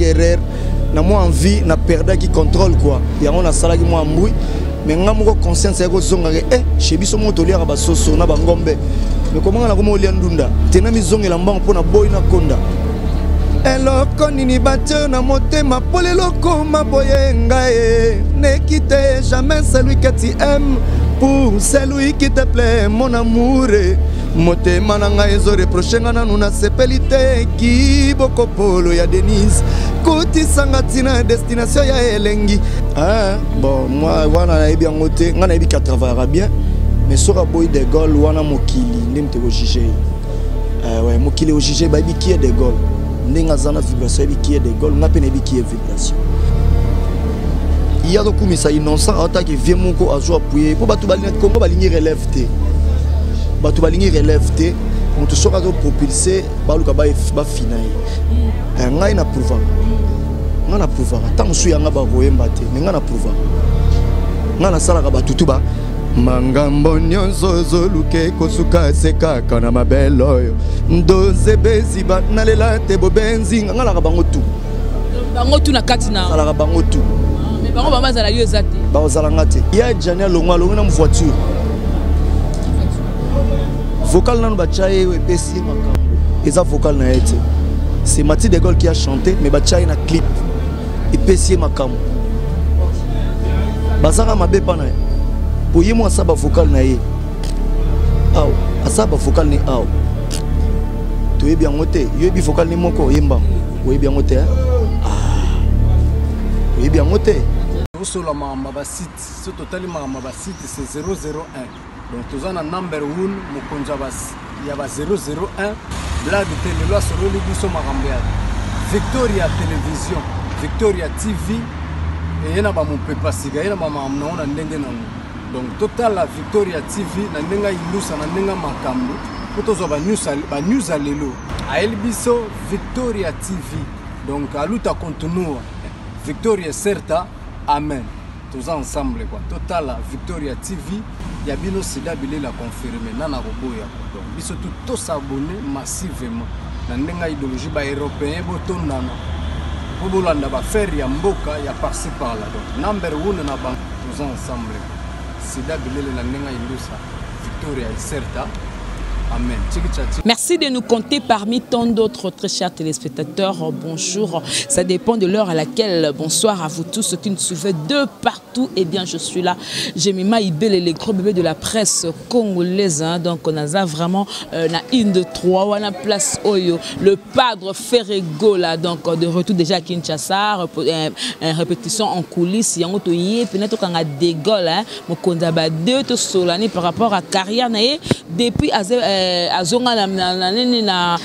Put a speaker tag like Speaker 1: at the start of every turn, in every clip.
Speaker 1: Erreur na mwa envie na perdaki contrôle quoi, yango nasalaki mwa mbui, mais nga moko conscience ya kozongaka eh chez biso moko toliaka basoso na bangombe, mais komanga nakoma olia ndunda te, na mizongela mbango mpo na boyi na konda. Eloko nini batio na motema mpo lelo koma boye ngai? Ne quitte jamais celui que tu aimes pour celui qui te plaît, mon amour. Motema na ngai ezoreproche nga, nanu nasepeli te. Kibokopolo ya Denise kotisanga ntina destination ya elengi. Ah, bon, moi wana nayebi yango te. Ngai nayebi ka travaillera bien, mais soki aboyi De Gaulle wana, mokili nde moto ekojuge ye. Ouais, mokili ekojuge. Bayebi qui est De Gaulle, ndenge aza na vibration. Ayebi qui est De Gaulle, nga mpe nayebi qui est vibration. Ye azokumisa innocent, aotaki vie moko azwa appuye mpo bato balingi Kongo, balingi relève te. Bato balingi relève te. Moto soki azopropulse, baluka bafina ye. Ngai na prouvaka, ngai na prouvaka. Ntango mosusu yanga bakoyemba te, me ngai na prouvaka. Ngai nasalaka batutu ba mangambo nyonso ozoluka ekosuka se kaka na mabele oyo ndoze beziba nalela te bobenzi. Ngai nalaka bango tu.
Speaker 2: Bango tu na kati na
Speaker 1: Nasalaka bango tu.
Speaker 2: Mais bango bango bazala, yo eza te.
Speaker 1: Bakozala nga te. Ya Jani alongwa, alongwi na voiture vocal nanu batya ye, epesi ye makambo. Eza vocal na ye te, c'est Mati De Gaulle qui a chanté, mais batya ye na clip, epesi ye makambo. Bazaka mabe mpa na ye po ye mo asala bavocal na ye awa, asala bavocal ne awa. Toyebi yango te. Yoyebi vocal ne moko oyemba, oyebi yango te. Ah, oyebi yango te.
Speaker 3: Tosola makambo ya basite. So totali makambo ya basite, c'est 001. Donc toza na number 1, mokonzi ya ba 001. Blague te, lelo asololi biso makambo ya Victoria Télévision, Victoria TV. Eye na bamopepa sika, ye na bamakambo nango na ndenge nango. Donc totala Victoria TV na ndenge ayindusa, na ndenge makambo, mpo tozwa banews ya lelo. Ayeli biso Victoria TV. Donc aluta continua, Victoria certa, amen. Toza ensemble quoi. Totala Victoria TV ya bino. Sida bilela confirme nana koboya. Donc biso tu tosabone massivement na ndenge ya idéologie. Baeuropéen botondana mpo bolanda bafere ya mboka ya parci par là. Donc number one na bango, toza ensemble. Sida bilele na ndenge ya indusa, Victoria Iserta. Amen.
Speaker 2: Merci de nous compter parmi tant d'autres, très chers téléspectateurs. Bonjour. Ça dépend de l'heure à laquelle. Bonsoir à vous tous ceux qui nous suivez de partout. Eh bien, je suis là. J'ai mis Maïbel, les gros bébés de la presse congolaise. Hein. Donc, on a vraiment na une, deux, trois. On a place oyo. Le padre Ferre Gola. Donc, de retour déjà à Kinshasa. Répétition en coulisses. Yango to ye, peut-être qu'on a des goals. Hein. Mokonzi ba deux to solani par rapport à carrière na ye depuis azonga na nini na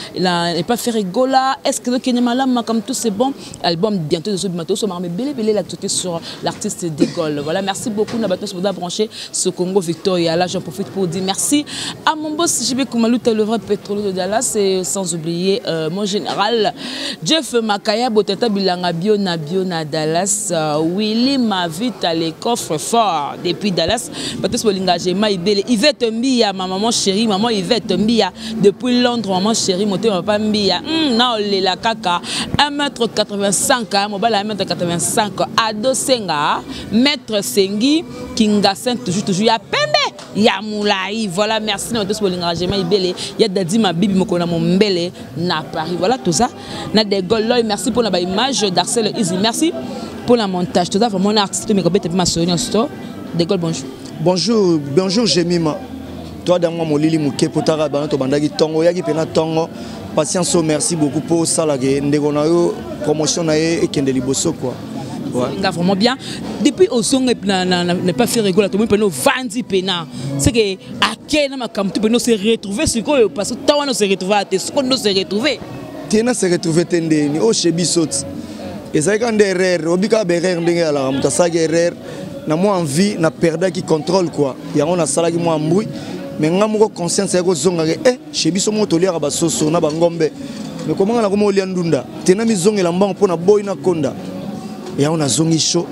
Speaker 2: epa Ferre Gola. Est-ce que okende malamu, comme tout c'est bon, album bientôt ezobima, tosomaka ebele ebele l'actualité sur l'artiste De Gaulle. Voilà, merci beaucoup na bato nyonso boza branché sur Congo Victoria. Là, j'en profite pour dire merci à mon boss JB Koumalouta, le vrai pétrolier de Dallas, et sans oublier mon général Jeff Makaya Botata Bilanga Bio na Bio na Dallas, Willy Mavita les coffres forts depuis Dallas, bato bolinga Jema Ibele, Yvette Mbia, ma maman chérie, maman Yvette Mbia depuis Londres, maman chérie, motema papa Mbia, na olela kaka 1m85, mobala 1m85, ado senga maître Sengi Kingasen, toujours toujours ya pembe ya molai. Voilà, merci na bato bolingaka Jema Ibele ya Dadi Mabibi mokolo na mombele na Paris. Voilà, toza na De Gaulle. Merci pour la image d'Arcel Easy, merci pour la montage. Toza vraiment na artiste mekobeta mpe masolo nyonso to. De Gaulle, bonjour.
Speaker 1: Bonjour, bonjour Jemima. Toi dango molili moke po taka bana tobandaki ntongo, oyaki mpena ntongo. Patience o, merci beaucoup mpo osalaka ndeko na yo promotion na ye ekende liboso quoi.
Speaker 2: Ouais. Nga vraiment bien. Depuis ozonga na pas Ferre Gola, tomoni pena ovandi pena. C'est que ake na makambo tu pena se retrouver sikoyo, parce que ntango wana se retrouver te, sikoyo ndo se retrouver.
Speaker 1: Te, na se retrouver te. Ndeni oyo chez biso ti ezalaki kaka nde erreur. Obi kaka baerreur ndenge ezalaka. Moto asalaki erreur na mwa envie na perdaki contrôle quoi, yango nasalaki mwa mbui, mais nga moko conscience ya kozongaka eh chez biso moko toliaka basoso na bangombe, mais komanga nakoma olia ndunda te, na mizongela mbango mpo na boyi na konda. Yango nazongi chaud.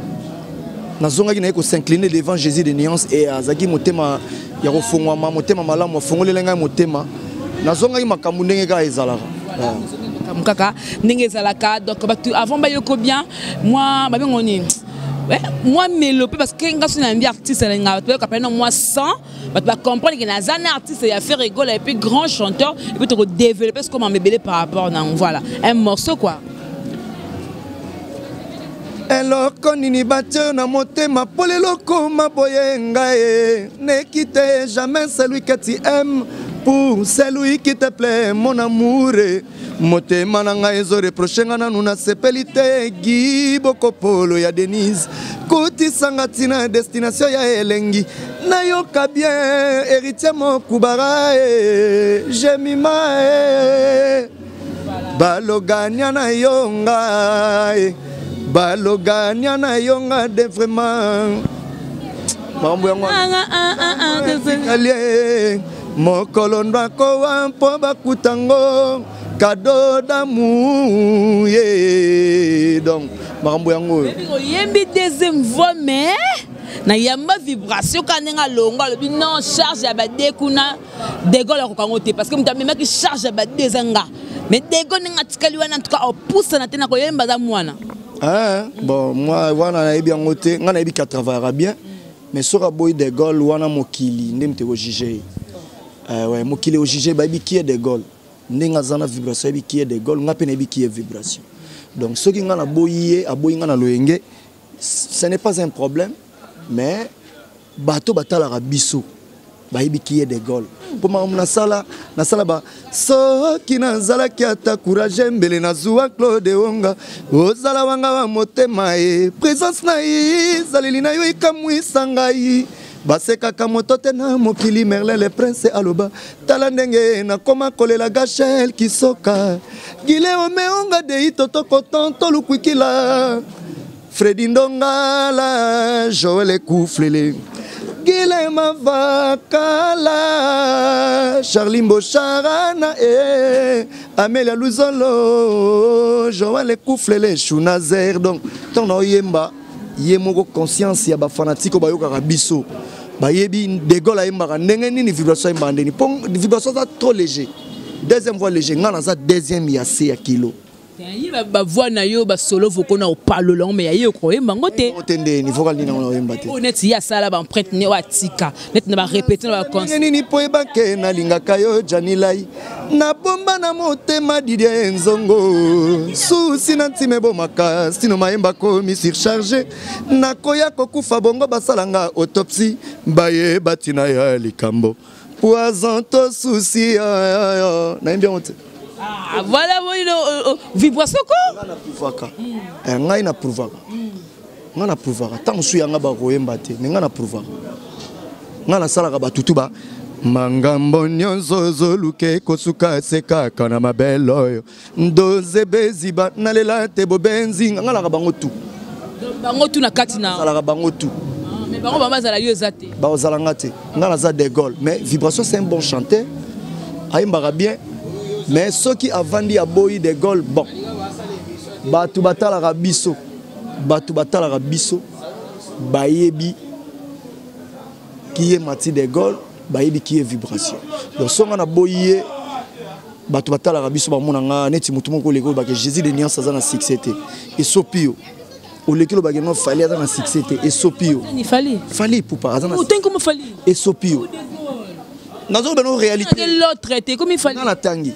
Speaker 1: Nazongaki naye kos'incliner devant Jésus de nuance e azalaki motema ya kofungwama, motema malamu, afongolela ngai motema. Nazongaki makambo ndenge kaka ezalaka.
Speaker 2: Makambo kaka ndenge ezalaka. Donc bato avant bayoko bien moi babengo nini, moi mélopé, parce que nga so nayambi artiste na nga, bato bayoka pena moi 100, bato bacomprendre ke naza na artiste ya Ferre Gola et puis grand chanteur, et puis tokodévelopper ce comme mebele par rapport na, voilà, un morceau quoi.
Speaker 1: Eloko nini batie na motema mpo lelo koma boye? Ngai ne quitte jamais celui que tu aimes pour celui qui te plaît, mon amour. Motema na ngai ezoreproche nga, nanu nasepeli te. Gi bokopolo ya Denise, kotisanga ntina destination ya elengi, nayoka bien. Héritier Mokubara e Jemima e balogania na yo ngai, balogania na yo nga de vraiment makambo yango etikali mokolo ndwakowa mpo bakutango cadeau d'amour ye. Donc makambo yango oyo.
Speaker 2: Oyembi deuxième voix, mais na yamba vibration ka ndenge alongo alobi non, charge ya bade kuna, De Gaulle akoka yango te, parce que moto amemaki charge ya bade eza nga. Mais De Gaulle ndenge atikali wana, en tout cas opusana te na koyemba, aza mwana.
Speaker 1: Hein? Bon, moi wana nayebi yango te. Nga nayebi ka travaillera bien, mais soki aboyi De Gaulle wana, mokili nde moto ekojuge ye. Ouais, mokili ekojuge. Bayebi qui est De Gaulle, ndenge aza na vibration, ayebi qui est De Gaulle. Nga mpe nayebi qui est vibration. Donc soki nga naboyi ye, aboyi nga na loyenge, ce n'est pas un problème, mais bato batalaka biso bayebi qui est De Gaulle. Mpo makambo nasala, nasala ba soki nazalaki ata courage, mbele nazwa Claude Onga. Ozala wanga wa motema ye, présence na ye, ezaleli na yo ekamwisa ngai. Basekaka moto te na mokili. Merlin le Prince aloba, tala ndenge nakoma kolela. Gachel Kisoka gile omeonga dei totokoton tolukwikila Fredi Ndongala Joel Ekuflele Gilema Vakala Charlie Mbosharana e Amelia Luzolo Joel Ekuflele Shunazer. Donc ntango na oyemba, ye moko conscience ya bafanatike oyo bayokaka biso bayebi De Gaulle ayembaka ndenge nini, vibration ayembaka ndenge nini. Mpo vibration aza trop léger, deuxième voix léger, ngai naza deuxième ya se ya kilo.
Speaker 2: Ye bavoix na yo, basolo vocaux na opalola yango, mais ya ye okoyemba yango te.
Speaker 1: Te, ndeni vocal nini yango nakoyemba te?
Speaker 2: Oyo neti ye asala baempreinte ne oyo atika neti na barépété na baconcert.
Speaker 1: Nini mpo ebake nalingaka yo Janilai, nabomba na motema Didie Nzongo susi na ntima ebomaka sino mayemba komi surcharge. Nakoya kokufa bongo basalanga autopsie, bayeba ntina ya likambo poison to susi. Nayembi yango te.
Speaker 2: Ah, voilà, vibration ko.
Speaker 1: Ngai naprouvaka, ngai naprouvaka, ngai naprouvaka. Ntango mosusu yanga bakoyemba te, me ngai naprouvaka. Ngai nasalaka batutu ba mangambo nyonso ozoluka ekosuka se kaka na mabele oyo ndoze beziba nalela te bobenzi. Ngai nalaka bango tu.
Speaker 2: Bango tu na kati na
Speaker 1: Nasalaka bango tu.
Speaker 2: Mais bango bango bazala, yo eza te.
Speaker 1: Bazala nga te, ngai naza De Gaulle. Mais vibration, c'est un bon chanteur, ayembaka bien, mais soki avandi aboyi De Gaulle, bon, bato batalaka biso, bato batalaka biso bayebi qui est Mati De Gaulle, bayebi qui est vibration. Donc so nga naboyi ye, bato batalaka biso bamona nga neti motu moko oleki olobake Jésus de Nuance aza na succès te, esopi yo. Oleki olobake no Fally aza na succès te, esopi yo.
Speaker 2: Fally?
Speaker 1: Fally Ipupa aza na
Speaker 2: Otengi komo Fally?
Speaker 1: Esopi yo, nazoloba no réalité.
Speaker 2: L'autre te komi Fally.
Speaker 1: Nga natangi,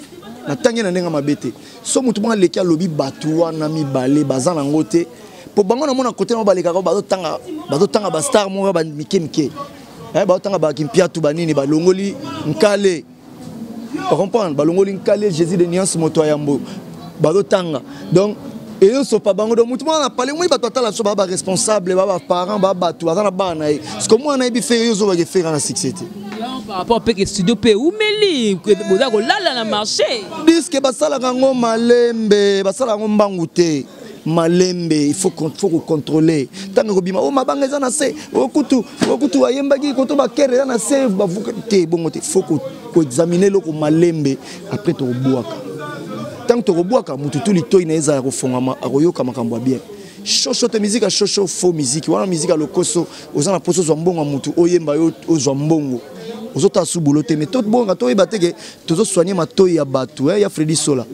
Speaker 1: natangi na ndenge mabe te. So motu moko aleki alobi bato wana mibale baza nango te, mpo bango namona kote nango balekaka, bazotanga, bazotanga bastar moko bamike mike, bazotanga bakimpiatu banini, balongoli nkale, comprendre, balongoli nkale Jésus de Nuance, moto ya yambo bazotanga. Donc eyosopa bango. Donc motu moko na pale moi, bato atala biso baa baresponsable, baa baparent, baa bato baza na bana na ye, parce que mwana nayebi Ferre, yo ozobaka Ferre na succès te.
Speaker 2: Par rapport mpe ke studio mpe eumeli, boza kolala na marché.
Speaker 1: Disque basalaka yango malembe, basalaka yango mbangu te, malembe. Il faut kocontrôler ntango ekobima. O mabanga eza na se, okutu okutu ayembaki koto bakere eza na se, bavuka te bongo te. Faut koexamine eloko malembe. Après tokobwaka. Ntango tokobwaka, motu tu litoi na ye ezala kofongama, akoyoka makambo ya bien. Shosho te, musique ya shosho, faux musique wana, musique ya lokoso. Oza na mposa ozwa mbongo ya motu, oyemba yo ozwa mbongo, ozotala su bulo te. Mais tobonga, toyeba te ke tozosoigne matoi ya bato ya Fredi Sola.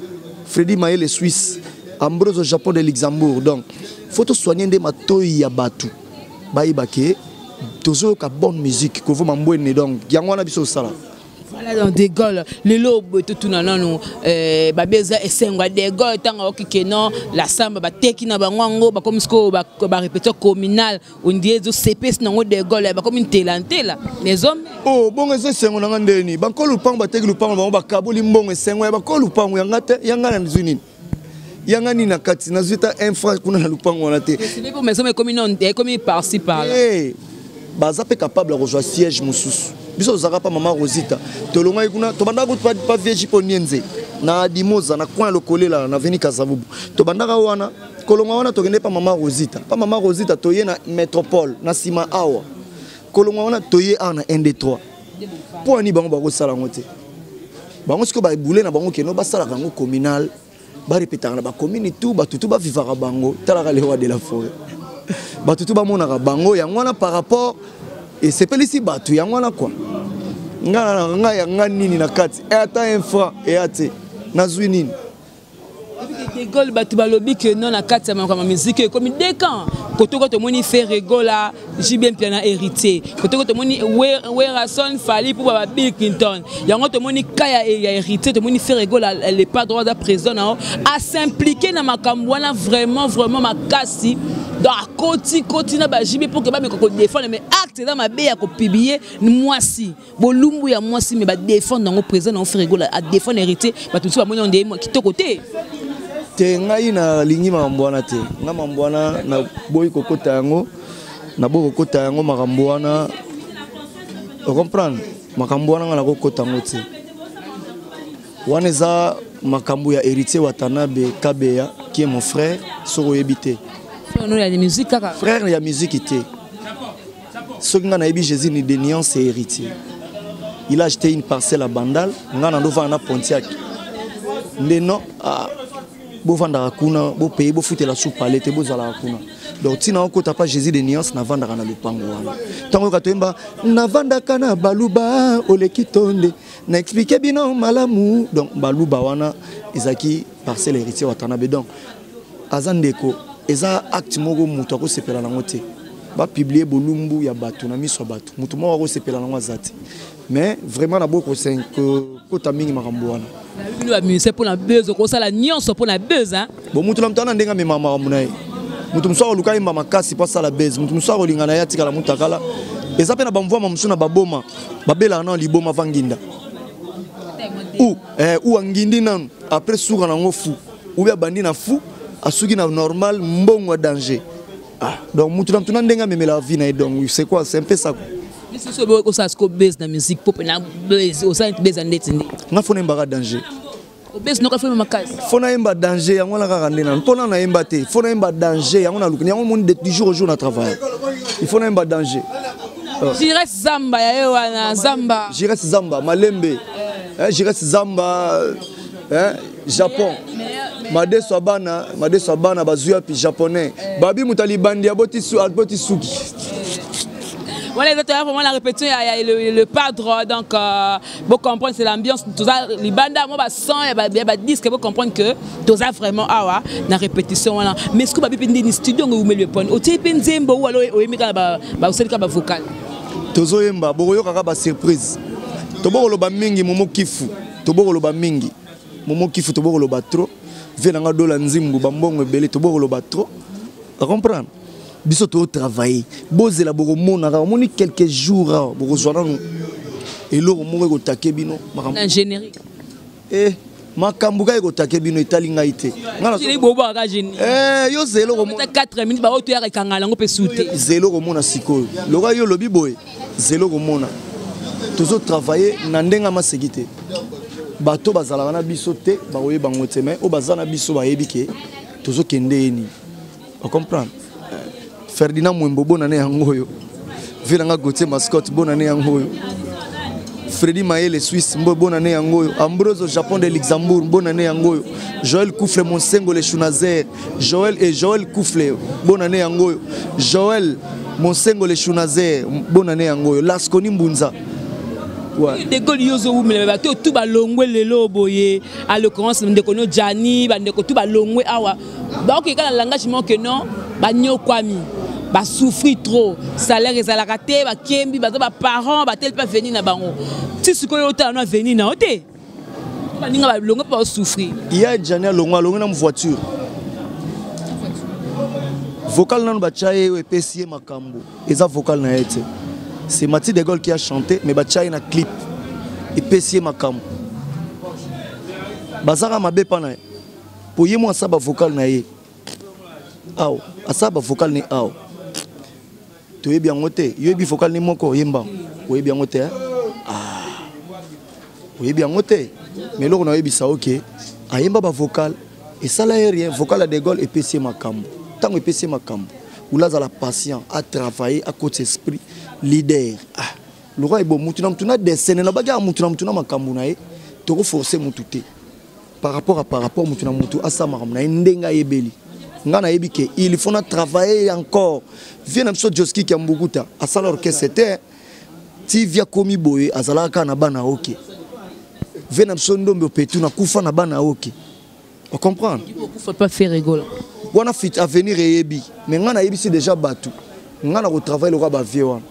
Speaker 1: Freddy Mayele Suisse, Ambrose au Japon de Luxembourg. Donc, faut to soigner nde matoyi ya batu. Bayeba ke tozoyoka bonne musique kovo mambwene donc yango wana biso osala.
Speaker 2: Voilà donc De Gaulle lelo boye totuna nanu eh, babe eza esengo ya De Gaulle ntango ayoki ke non la samba bateki na bango yango bakomi sikoyo barépétition communale ondie ezosepesi nango De Gaulle bakomi ntela ntela maison
Speaker 1: oh bongo eza esengo na nga ndeni bankolo lupango bateki lupango bango bakaboli mbongo esengo ya bakolo lupango ya nga te ya nga na zwi nini ya nga nini na kati nazwi ta un franc kuna na lupango wana te
Speaker 2: maison ekomi non ekomi par-ci par-là
Speaker 1: hey, baza mpe capable ya kozwa siège mosusu biso tozalaka mpa mama rosita tolongaki kuna tobandaka kutu pa vieji mpo nienze na dimoza na coin lokolela na veni kasavubu tobandaka wana kolongwa wana tokende pa mama rosita pa mama rosita toye na métropole na nsima awa kolongwa wana toye awa na 1 2 3 mpo ani bango bakosala yango te bango sikoyo babule na bango keno basalaka yango communal barepetaka na bacommune tout bato tu bavivaka bango talaka le roi de la forêt bato tu bamonaka bango yango wana par rapport esepelisi bato yango wana kua nga nga ya nga nini na kati e ata un franc eya te nazwi nini
Speaker 2: De Gaulle bato balobi ke non na kati ya makambo ya miziki ekomi deux camps kotoko tomoni Ferre Gola JB Mpiana héritier kotoko tomoni Werrason Fally mpo ba Bill Clinton yango tomoni ka ya héritier tomoni Ferre Gola le padre aza président na yo a s'impliquer na makambo wana vraiment vraiment makasi donc akoti koti na ba JB pour que bameka kodefendre mais acte eza mabe ya kopublier mwasi bolumbu ya mwasi me badefendre yango président nango Ferre Gola adefendre héritier bato mosusu bamoni yango nde kitoko te
Speaker 1: te ngai nalingi makambo wana te ngai makambo wana naboyi kokota yango naboyi kokota yango makambo wana ocomprendre makambo wana ngai nakokota yango te wana eza makambo ya héritier watanabe kabeya qui est mon frère soki oyebi te frère ya musique te soki ngai nayebi jésus ni de nuance c'est héritier il a acheté une parcelle à bandal ngai nandovanda na pontiac nde non ah, bovandaka kuna bopaye bofutela su pale te bozalaka kuna donc ntina okota pa jésus de nuance navandaka na lopango wana ntango oyoka toyemba navandaka na baluba oleki tonde na explike bino malamu donc baluba wana ezalaki parcelle héritier watanabe donc aza ndeko eza acte moko moto akosepela nango te bapublie bolumbu ya bato na miso ya bato moto moko akosepela nango aza te mais vraiment naboyi kota mingi makambo wana
Speaker 2: bino bamusicien mpo na buzz okosala nyonso mpo na buzz
Speaker 1: bon moto na moto wana ndenge amema makambo na ye moto mosusu akoluka yemba makasi mpo asala buzz moto mosusu akolinga na ye atikala motakala eza mpe na bamvwama mosusu na baboma babelaka nano liboma va nginda ou eh, ou angindi nanu après suka nango fou ou bien abandi na fou asuki na normal mbongo ya danger ah, donc mutu na mutu na ndenge amemela vie na ye donc c'est quoi c'est un peu ça quoi
Speaker 2: lisusu obe osala siko base na musique mpo mpena base osala neti base ya ndeti nde
Speaker 1: nga fo nayembaka danger
Speaker 2: obese noka fo makasi
Speaker 1: fo nayemba danger yango wana kaka nde nanu mpo na nayemba te fo nayemba danger yango naluki yango moni du jour au jour na travail il faut nayemba danger
Speaker 2: Jires Zamba ya ye wana Zamba
Speaker 1: Jires Zamba Malembe eh, Jires Zamba eh, Japon madeso ya bana madeso ya bana bazwi wapi japonais babi moto alibandi aboti suki
Speaker 2: Voilà, exactement, vraiment la répétition, il y a, le, le padre, donc, euh, vous comprenez, c'est l'ambiance, tout ça, les bandes, moi, bah, son, il y a bah, disque, vous comprenez que tout ça, vraiment, ah, ouais, la répétition, voilà. Mais ce que, bah, puis, studio, vous mettez le point, au type, nzembo, ou alors, au bah, bah, au bah, vocal.
Speaker 1: tozoyemba bokoyokaka basurprise tobokoloba mingi momo kifu tobokoloba mingi momo kifu tobokoloba trop vie nanga dola nzimbu bambongo ebele tobokoloba trop ocomprendre biso totravaille bozela bokomonaka omoni quelques jours awa bokozwa nanu eloko moko ekotake bino
Speaker 2: makambo générique
Speaker 1: eh makambo kaka ekotake bino etali ngai te
Speaker 2: eh,
Speaker 1: yo zela okomona
Speaker 2: 4 minutes baoyo toyaka ekangala yango mpe su te
Speaker 1: zela okomona sikoyo loka yo olobi boye zela okomona tozotravaille na ndenge ya maseki te bato bazalaka na biso te bakoyeba yango te mais oyo baza na biso bayebi ke tozokende ye nini ocomprendre eh, ferdinand mwembo bonane yango oyo vie nanga gautier mascotte bonane yango oyo Freddy Mayele Suisse mbo bonane yango oyo Ambrose Japon de Luxembourg bonane yango oyo Joël Koufle Monsengo le Shunazer Joël et Joël Koufle bonane yango oyo Joël Monsengo le Shunazer bonane yango oyo Lasconi Mbunza Ouais.
Speaker 2: De Gaulle yo ozowumela bato tu balongwe lelo boye, à l'occurrence ndeko no Gianni, bandeko tu balongwe awa, baoki kaka na langage moko ke non, banyokwami, basouffrir trop, salaire ezalaka te, bakembi baza baparent bateli mpe avenir na bango. Ti sikoyo otala no avenir na yo te, baninga balongwe mpe baosouffrir.
Speaker 1: Ya Gianni alongwe, alongwe na voiture vocal nanu batya ye oyo epesi ye makambo, eza vocal na ye te, c'est Mathieu de Gaulle qui a chanté, mais batya ye na clip, epesi ye makambo. Bazaka mabe mpa na ye po ye mo asala bavocal na ye awa, asala bavocal ne awa, toyebi yango te. Yoyebi vocal ne moko oyemba, oyebi yango te, ah. Oyebi yango te, mais eloko nayebisa, oke ayemba bavocal, esala ye rien. Vocal ya De Gaulle epesi ye makambo. Ntango epesi ye makambo, ula azala patient, atravailler, akotisa esprit leader. Ah, lokwa ebo mutu na mutu na desene nabaki aka mutu na mutu na makambo na ye, tokoforce mutu te par rapport mutu na mutu asala makambo na ye ndenge ayebeli. Nga nayebi ke il faut na travailler encore. Vie na biso Joski ya Mbukuta asala orchestre te, ti via komi boye, azalaka kaka na bana. Oke vie na biso Ndombe Opetu nakufa na bana, oke ocomprendre.
Speaker 2: Okufa pa Ferre Gola.
Speaker 1: Wana fit avenir eyebi, mais nga nayebisi déjà bato, nga na kotravaille lokola bavie wana,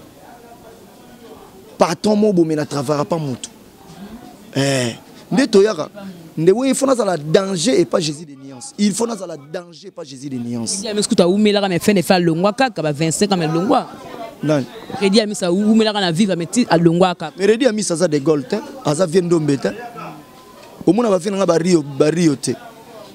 Speaker 1: patron mo bomi na travaillera pas motu. Eh, nde toyaka nde we, il faut nazala danger et pas Jésus de nuance, il faut nazala danger et pas Jésus de nuance.
Speaker 2: Amisi kuta awumelaka, mais fin de fin alongwa kaka ba 25 ans, mais alongwa.
Speaker 1: Nani?
Speaker 2: Redi Amisi awumelaka na vivre, mais ti alongwa kaka.
Speaker 1: Mais Redi Amisi aza De Gaulle te, aza vie Ndombe te. Omona bavie nanga bario, bario te,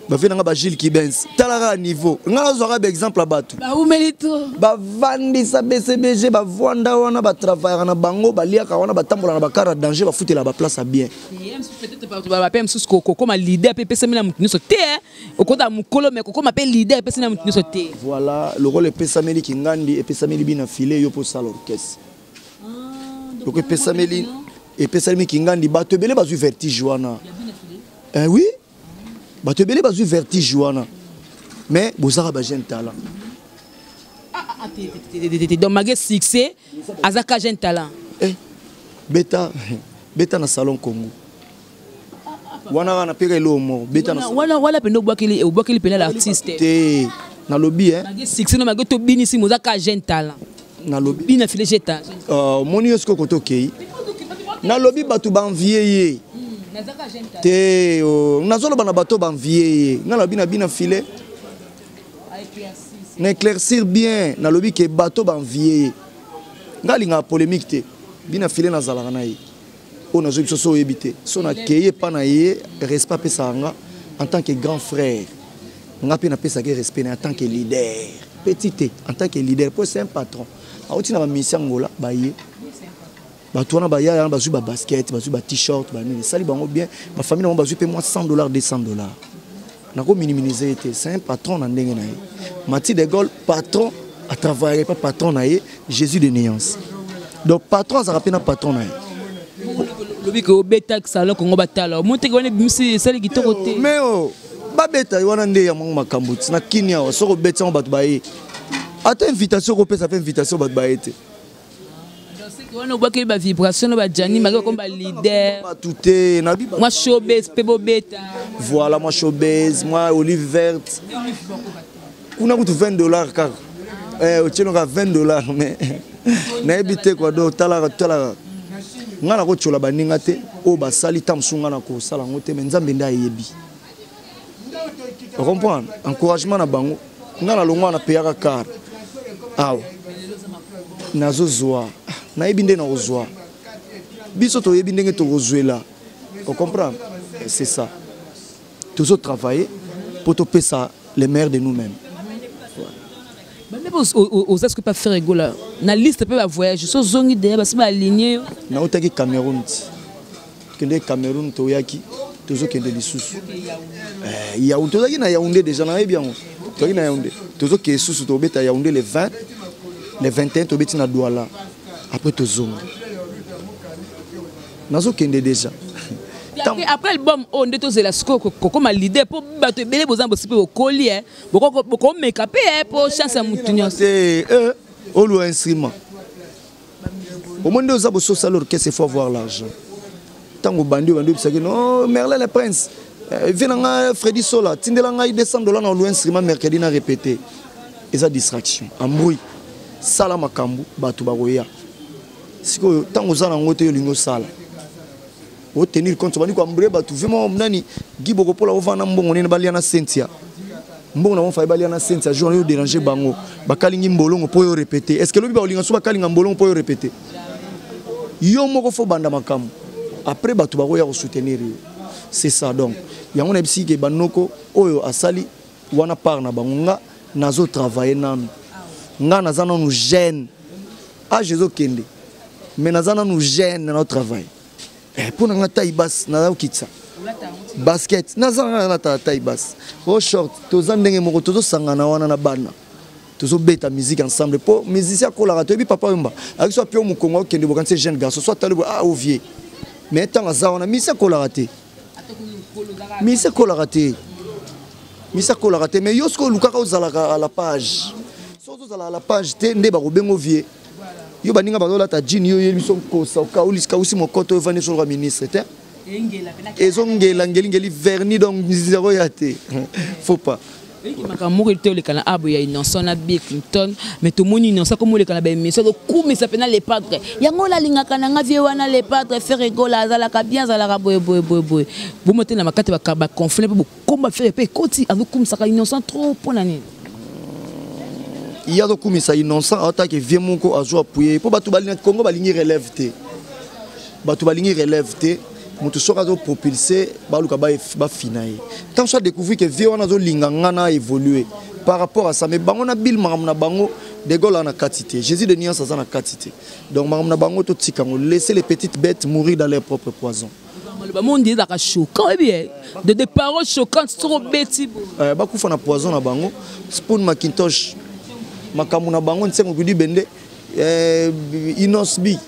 Speaker 1: bavie nanga bagile Kibens. Tala kaka niveau nga nazwaka baexemple ya bato.
Speaker 2: Bawumeli to.
Speaker 1: Bavandisa BCBG, bavwanda wana, batravaillaka na bango, baliaka wana, batambola na bakar ya danger, bafutela baplace ya bien.
Speaker 2: Peut-être bape mosusu kokoma leader mpe epesami na motu nyonso te. Okota mokolo, mais kokoma mpe leader epesami na motu nyonso te.
Speaker 1: Voilà, lokola epesameli Kingandi, epesameli bina file yo mpo osala orchestre, loko epesameli Kingandi, bato ebele bazwi vertige wana. Eh oui, bato ebele bazwi vertige wana, mais bozaka bajeune talent.
Speaker 2: Donc malgré succès, azaka jeune talent.
Speaker 1: Eh, beta beta na Salon Congo wana wana mpe eloko moko beta na
Speaker 2: wana wana mpenza obwakeli mpena l'artiste.
Speaker 1: Te, nalobi eh.
Speaker 2: Malgré succès no, malgré tobinisi, mozaka jeune talent.
Speaker 1: Nalobi.
Speaker 2: Bina file jeune talent.
Speaker 1: Omoni yo sikoyo kote okei, nalobi bato baenvie ye te. Oh, nazoloba na bato baenvie ye. Nga nalobi na bina file na éclaircir bien, nalobi ke bato baenvie ye. Nga alingaka polémique te. Bina file nazalaka na ye oyo nazoyi biso so oyebi te, so nakei epa na ye, respect apesaka nga en tant que grand frère, nga mpe napesaka ye respect na ye en tant que leader, petit te, en tant que leader, po c'est un patron. Auti na bamisi Angola, baye bato wana baya wana, bazwi babasket, bazwi bat-shirt, banini, esali bango bien. Bafamille na bango bazwi mpe mwa 100 $, 200 $. Nakominimize ye te, c'est un patron na ndenge na ye. Mati De Gaulle patron atravaillaka pa patron na ye Jésus de nuance. Donc patron azalaka mpe na patron na ye.
Speaker 2: Lobi ke obeta Salon Kongo, batala omoteki wana, ebimisi, esali kitoko te.
Speaker 1: Mais o babeta ye wana nde ya mwango makambo ti na kini awa. Soki obeti yango, bato baye, ata invitation okopesa mpe invitation, bato baye te.
Speaker 2: Wana obwakeli bavibration na bajani maki bakomi baleader.
Speaker 1: Bato te nabi.
Speaker 2: Mwa showbase mpe bobeta.
Speaker 1: Voilà, mwa showbase, mwa olive verte kuna kutu 20 $ kaka. Eh, otienoka 20 $, mais nayebi te quoi. Donc talaka, talaka, ngai nakotiola baninga te oyo basali ta mosusu, ngai nakosala yango te, mais Nzambe nde ayebi. Comprendre encouragement na bango. Ngai nalongwa, napeyaka car awa, nazozwa, nayebi nde nakozwa, biso toyebi ndenge tokozwela. Ocomprendre, c'est ça, tozotravailler mpo topesa le meilleur de nous-mêmes.
Speaker 2: Bande mpe oza soki pa Ferre Gola na liste mpe bavoyage, so ozongi deya, basi baaligne yo.
Speaker 1: Nautaki Cameroun, ti tokende Cameroun, toyaki, tozokende lisusu Yaoundé. Tozalaki na Yaoundé déjà, nayebi yango, tozalaki na Yaoundé, tozokende lisusu, tobeta Yaoundé le 20, le 21 tobeti na Douala, après tozonga, nazokende déjà.
Speaker 2: Après album oyo nde tozela sikoyo kokoma leader, mpo bato ebele boza bosi mpe bokoli, bokomeka mpe mpo chance ya motu nyonso.
Speaker 1: Te, oluwa instrument. Omoni nde oza boso osala orchestre, il faut avoir l'argent. Ntango obandi, obandi oyebisaki no Merlin le Prince, vie na ngai Fredi Sola, tindela ngai 200 $ na olu instrument, mercredi na répété. Eza distraction, embrouille. Sala makambo, bato bakoya. Sikoyo ntango oza nango te, olingi osala, otenir compte, obandi koembrouiller bato. Vraiment, nani Gi Bokopola ovanda mbongo nini balia na Sentia, mbongo na bango faye balia na Sentia jour oyo déranger bango, bakalingi mbolongo mpo oyo répété. Est ce que lobi bakolinga so bakalinga mbolongo mpo oyo répété? Yo moko fo banda makambo, après bato bakoya kosoutenir yo. C'est ça. Donc yango nayebisi ke banoko oyo asali wana part na bango, nga nazotravaille nanu. Nga naza nanu jeune, âge ezokende, mais naza nanu jeune, nazotravaille. Mpo na nga taille basse, naza kokitisa basket, naza nga nalataka taille basse o short. Toza ndenge moko, tozosangana wana na bana, tozobeta musique ensemble, mpo musicien akolaka. Toyebi Papa Yomba ayaki so apio mokongo, akokende bokanisi jeune garçon, so atali boye, ah, o vieux. Mais ntango aza wana, musicien akolaka te, musicien akolaka te, musicien akolaka te. Mais yo soki olukaka ozalaka à la page, soki ozozala à la page te, nde bakobenga vieux. Yo baninga bazolata jean, yo oyebi so nkosa okausi mokoto, oyo ovandi soloka ministre te, ezongela ngelingeli verni, donc zéro ya te, faut pas.
Speaker 2: Makambo moko te oleka na abo ya Innocent na Bill Clinton, mais tomoni Innocent komo oleka na baémission, azokumisa mpena le padre. Yango oyo alingaka na nga vie wana, le padre Ferre Gola azalaka bien, azalaka boye boye boye boye. Bomo te na makati baconflit mpe bokomba Ferre mpe ekoti, azokumisaka Innocent trop. Mpo na nini?
Speaker 1: Ye azokumisa Innocent, aotaki vie moko azwa appuye, mpo bato balingi Congo, balingi relève te. Bato balingi relève te. Moto soki azopropulse, baluka bafina ye. Ntango so adécouvrir ke vie wana azolinga nga na évolue par rapport à ça. Mais bango na Bill, makambo na bango, de Gaulle aza na kati te, Jésus de nuance aza na kati te. Donc makambo na bango totika yango, laisser les petites bêtes mourir dans leur propre poison.
Speaker 2: Maloba mondi ezalaka choquant, oyebi de paroles choquantes soki obeti.
Speaker 1: Bakufa na poison na bango. Spoon Macintosh, makambo na bango, nsengo kudi bende, Inos B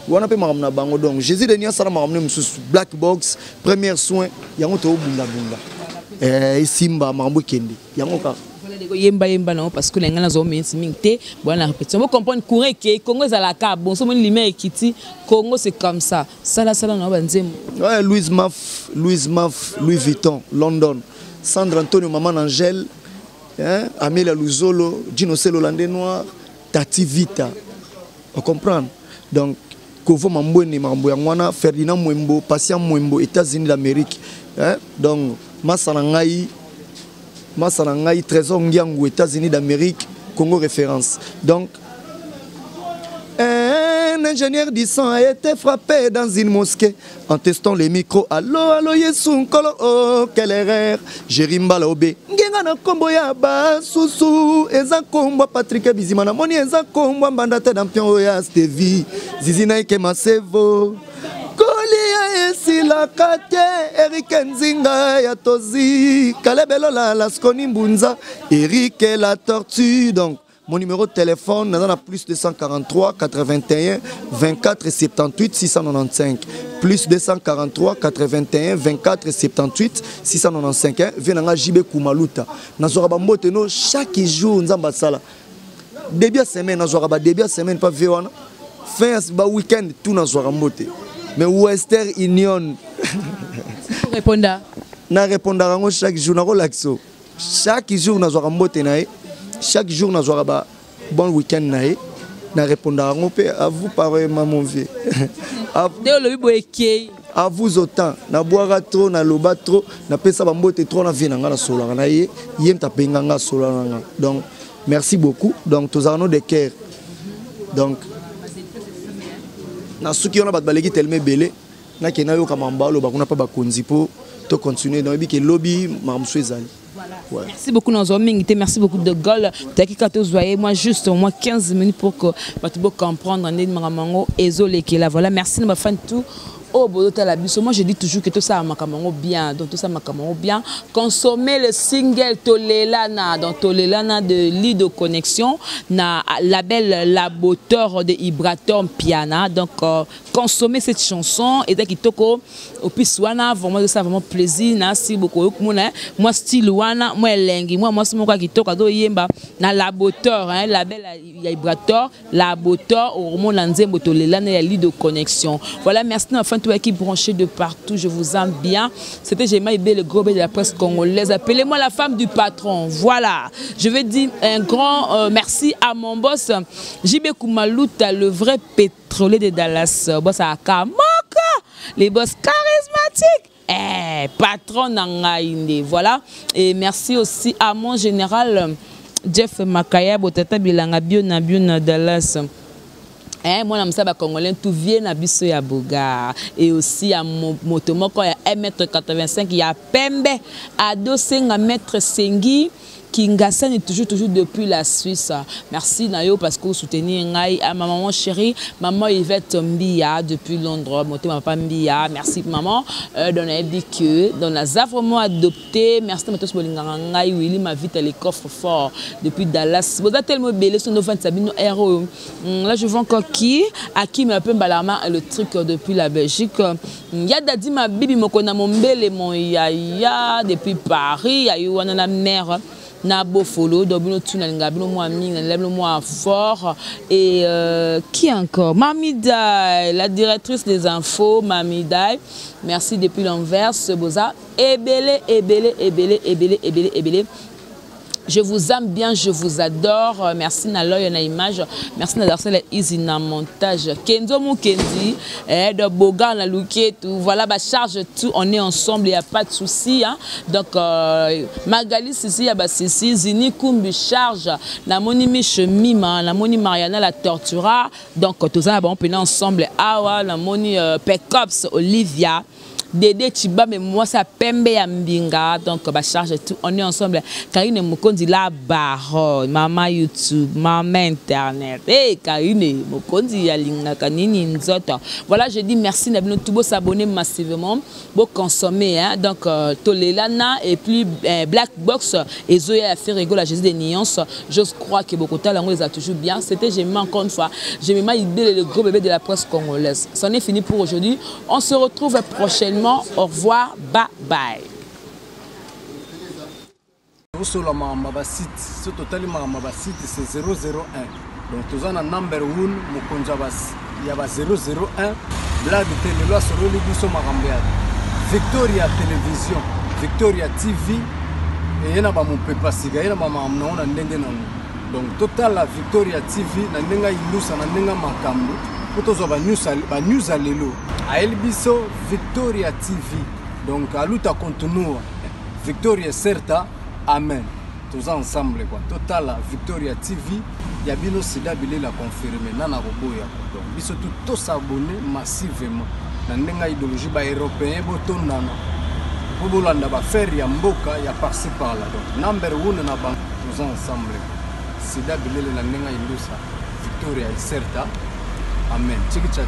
Speaker 1: wana mpe makambo na bango. Donc Jésus de nuance asala makambo ne mosusu, Black Box, première soin, yango toobundabunda, esimba, makambo ekende yango kaka.
Speaker 2: Yemba yemba nango, parce que na ngai nazwa minute mingi te. Bwana na répétition, bocomprendre, courant ekei, Congo ezalaka bon. So omoni lumière ekiti, Congo c'est comme ça. Salasala na banzembo.
Speaker 1: Ouais, Louise Maf, Louise Maf, Louis Vuitton London, Sandra Antonio, maman Angèle, hein, Amelia Luzolo, Gino Selo Hollandais Noir, Tati Vita, ocomprendre? Donc Kovo Mambwene, makambo yango wana, Ferdinand Mwembo, Patient Mwembo, États-Unis d'Amérique, hein? Donc masa na ngai, masa na ngai Trésor Ngiangu, États-Unis d'Amérique, Congo référence. Donc un ingénieur du sang a été frappé dans une mosquée en testant les micros. Allo, allo, Yesu Nkolo, oh, quelle erreur. Jerimbala Obe. Ngenga na kombo ya basusu, eza kombo Patrick Bizima na moni, eza kombo mbanda te dampion ya Stevie. Zizi na ike masevo. Kolia esilaka te, Eric Nzinga ya Tozi, Kalebelola Laskoni Mbunza, Eric la Tortue. Donc mon numéro de téléphone, nous avons plus 243 81 24 78 695. Plus 243 81 24 78 695. Viens dans JB Kumaluta. Nous avons mbote no chaque jour, nous avons sala. Début de semaine, nous avons début de semaine pas vieux. Fin ba week-end tout nous avons mbote. Mais Western Union.
Speaker 2: Répondre.
Speaker 1: Na répondre chaque jour na relaxo. Chaque jour nous avons mbote na ye. Chaque jour nazwaka ba bon week-end na ye, na répondaka yango mpe. À vous pareillement, mon vieux.
Speaker 2: Nde olobi boye, ekei.
Speaker 1: À vous autant. Nabwaka trop, naloba trop, napesa bambote trop na vie na nga. Nasolaka na ye, ye moto apenga nga, asola na nga. Donc merci beaucoup. Donc tozalaka no de cœur. Donc na suki wana, bato baleki telema ebele, nakende nayoka makambo aloba kuna mpa bakonzi mpo tocontinue. Donc yebi ke lobi makambo mosusu ezali.
Speaker 2: Ouais. Merci beaucoup, nous mingi. Merci beaucoup de Gaulle. Takika tozoye moi juste au moins 15 minutes pour que bato bo comprendre ndenge makambo ezolekela. Voilà, merci na bafan tout. Oyo bozotala biso, moi je dis toujours que tosala makambo yango bien. Donc tosala makambo yango bien, consommer le single Tolelana, donc Tolelana de Lido Connexion na label Laboteur de Ibrator Piana. Donc consommer cette chanson eza kitoko. Opisi wana vraiment, ça vraiment plaisir. Nasi bokoyokomona mwa style wana, mwa elengi, mwa mwasi moko ya kitoko azoyemba na Laboteur, hein, label ya Ibrator Laboteur. Okomona nzembo Tolelana ya Lido Connexion. Voilà, merci na fin qui branché de partout, je vous aime bien. C'était Gemma Ibe, le gros B de la presse congolaise. Appelez-moi la femme du patron. Voilà, je vais dire un grand merci à mon boss JB Koumalouta, le vrai pétrolier de Dallas, boss à Kamaka, les boss charismatiques. Eh, patron na ngai nde. Voilà, et merci aussi à mon général Jeff Makaya Botata Bilanga bio na bio na Dallas. Eh, mwana mosala bacongolais tout vie na biso ya bogar, et aussi ya moto moko ya 1m85 ya pembe, adosenga maître Sengi Kingasani, toujours toujours depuis la Suisse. Merci na yo parce que vous soutenez ngai. À ma maman chérie, maman Yvette Mbia depuis Londres, motema papa Mbia. Merci maman. Donc on a dit que donc on a vraiment adopté. Merci na tous bolingaka ngai, Willy Mavita les coffres forts depuis Dallas. Vous êtes tellement belle sur nos fans Sabino Hero. Là je vois encore qui à qui m'a peu balama le truc depuis la Belgique. Ya Dadi ma bibi mokona mombele mon yaya depuis Paris, ya yo wana la mère na Bofolo. Donc bino tuna linga bino moi mingi na bino moi fort. Et qui encore? Mami Dai, la directrice des infos, Mami Dai, merci depuis l'Anvers. Boza ebele ebele ebele ebele ebele ebele. Je vous aime bien, je vous adore. Merci na l'œil na image. Merci na Darcel Easy na montage. Kenzo Mukendi, eh, de Boga na Luké, tout. Voilà, bah, charge tout, on est ensemble, il n'y a pas de souci. Hein. Donc, Magali Sissi, ya ba Sissi, Zini Kumbi charge, na Moni Mich Mima, na Moni Mariana la Tortura. Donc, tout ça, bon, on peut ensemble. Ah ouais, na Moni Pecops, Olivia. Dédé Chiba, mais moi ça pembe ya mbinga. Donc bah charge tout, on est ensemble. Karine Mokonzi la baronne, maman YouTube, maman internet. Hey Karine Mokonzi ya linga kanini nzoto. Voilà, je dis merci na bino tout beau s'abonner massivement, beau consommer hein. Donc Tolelana et puis Black Box et Zoé a fait rigoler la Jésus des nuances. Je crois que beaucoup de les a toujours bien. C'était Gemima encore une fois. Gemima Idé, le gros bébé de la presse congolaise. C'en est fini pour aujourd'hui. On se retrouve prochainement. Au revoir, bye bye.
Speaker 3: Osola makambo ba site, so totali makambo ba site, c'est 001. Donc toza na number 1 mokonzi ya ba 001 blague te. Lelo asololi biso makambo ya Victoria Télévision, Victoria TV, eye na bamopepa sika, ye na bamakambo nango na ndenge nango. Donc totala Victoria TV na ndenge ayilusa na ndenge makambo po tozwa ba news ya lelo. Ayeli biso Victoria TV. Donc aluta continua, Victoria certa, amen. Toza ensemble quoi. Totala Victoria TV ya bino sida bilela confirmé na na koboya. Donc biso tout tos'abonner massivement na ndenge ya idéologie baeuropéen, botondana po bolanda baaffaire ya mboka ya par-ci par-là. Donc number one na bango, toza ensemble, sida bilele na ndenge ya indusa Victoria certa, amen. Chiki cha.